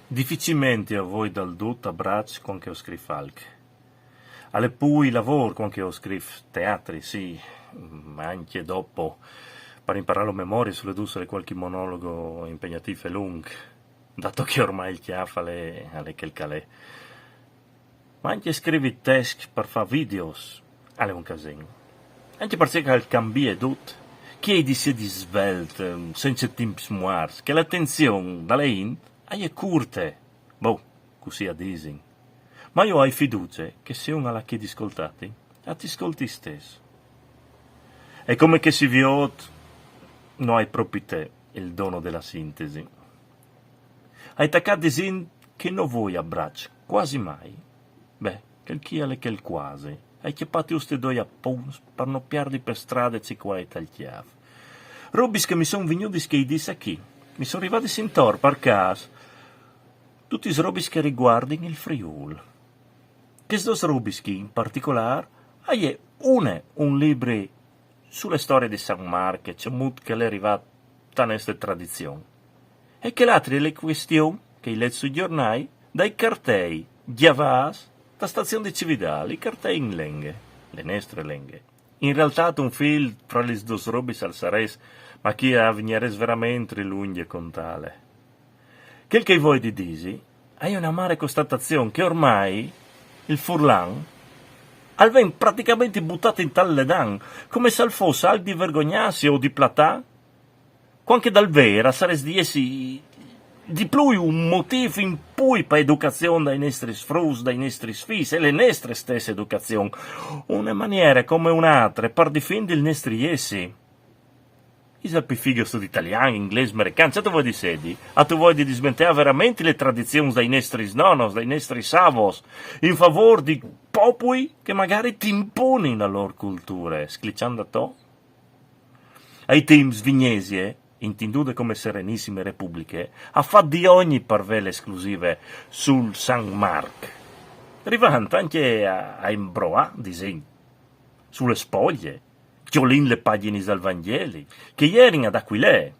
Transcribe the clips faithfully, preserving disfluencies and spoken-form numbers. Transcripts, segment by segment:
Dificilmenti o voi dal dut a braç cuant che o scrîf alc. Al è plui lavôr cuant che o scrîf teatri, sì, ma ancje dopo, par imparâlu a memorie, su le dut al è cualchi monologo impegnatîf e lunc, dato che ormai il cjâf al è, al è chel che al è. Ma ancje scrivi tescj par fâ videos al è un casin. Ancje parcè che al cambie dut. Chi ai di sedi svelt, cence timps muarts, che la atenzion de int e je curte. Boh, cussì a disin. Ma jo o ai fiducie che se un al à chê di scoltâti, al ti scolte istès. E come che si viôt, no ai propit il don de sintesi. Ai tacât disint che no voi a braç, cuasi mai. Beh, chel chi al è chel cuasi. Ai cjapât just i doi apunts par no pierdi pe strade ce che o ai tal cjâf. Robis che mi son vignudis chei dîs achì. Mi son rivadis intor, par câs, dutis robis che a riguardin il Friûl. Chês dôs robis chi, in particolâr, e je une un libri su le storie di San Marc, cemût che al è rivât te nestre tradizion. E chê altri e je la cuestion che o ai let sui gjornâi dai cartei gjavâts te stazion di Cividâl, i cartei in lenghe, le nestre lenghe. In realtât un fîl fra lis dôs robis al sarès, ma chi a vignarès verementri lungje contâle. Chel che o voi di dî e je une amare constatazion che ormai il furlan al ven praticamenti butât intal ledan, come se al fos alc di vergognâsi o di platâ, cuant che dal vêr al sarès di jessi di plui un motîf in plui pe educazion dai nestris fruts, dai nestris fîs, e le nestre stesse educazion. Une maniere come une altre par difindi il nestri jessi. Isal plui fighe studi talian, inglês, american, ce tu voi di sedi? Tu voi di dismenteâ verementri le tradizions dai nestris nonos, dai nestris avos, in favôr di popui che magari ti imponin la lôr culture, scliçant da to? Ai timps Vignesie, intindude come Serenissime Republiche, e à fat di ogni par vê le esclusive sul San Marc, rivant ancje a, a imbroâ, disint, su le spoglie, cjolint le pagjinis dal Vangjeli, che a jerin ad Aquilee,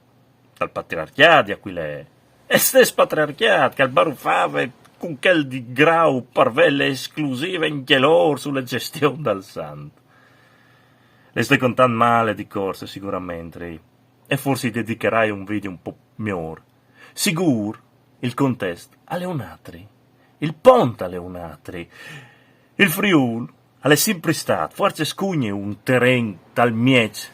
dal patriarcjât di Aquilee, e stès patriarcjât che al barufave cun chel di Grau par vê le esclusive ancje lôr su le gjestion dal sant. Le stoi contant mâl di corse, siguramentri, e forsit i dedicarai un video un pôc miôr. Sigûr, il contest al è un altri. Il pont al è un altri. Il Friûl al è simpri stât, fuarce scugne, un teren tal mieç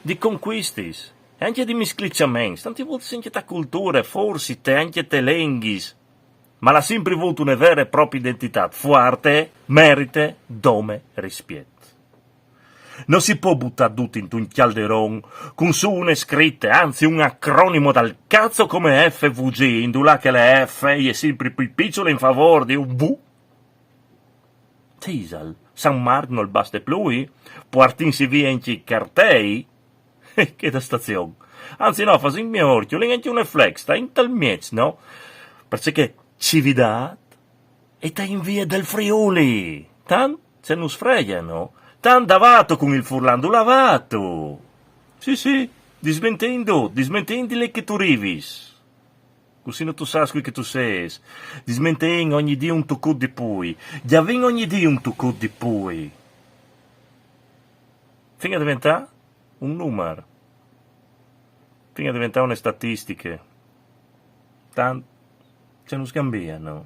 di concuistis e ancje di miscliçaments, tantis voltis ancje te culture, forsit ancje te lenghis, ma al à simpri vût une vere e proprie identitât fuarte, merite, dome, rispiet. No si pues butâ dut intun cjalderon cun sù une scrite, anzit un acronimo dal cazzo come F V G, indulà che le F e je simpri plui piçule in favôr di un V. Ce isal? San Marc nol baste plui? Puartìnsi vie ancje i cartei? Chê da stazion. Anzit no, fasìn miôr, cjolìn ancje une flex, ta intal mieç, no? Parcè che Cividât e je in vie dal Friûl. Tant ce nus freie, no? Tant dulà vâstu cun il furlan, dulà vâstu? Sì, sì, dismenteìn dut, dismenteìn di li che tu rivis. Cussì no tu sâs cui che tu sês. Dismenteìn ogni dì un tucut di plui. Gjavìn ogni dì un tucut di plui. Fin a deventâ un numar. Fin a deventâ une statistiche. Tant ce nus cambie, no?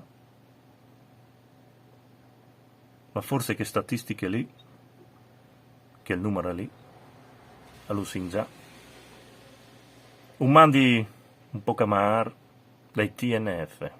Ma forsit chê statistiche li, chel numar li, a lu sin za. Un mandi un pôc amâr dai T N F.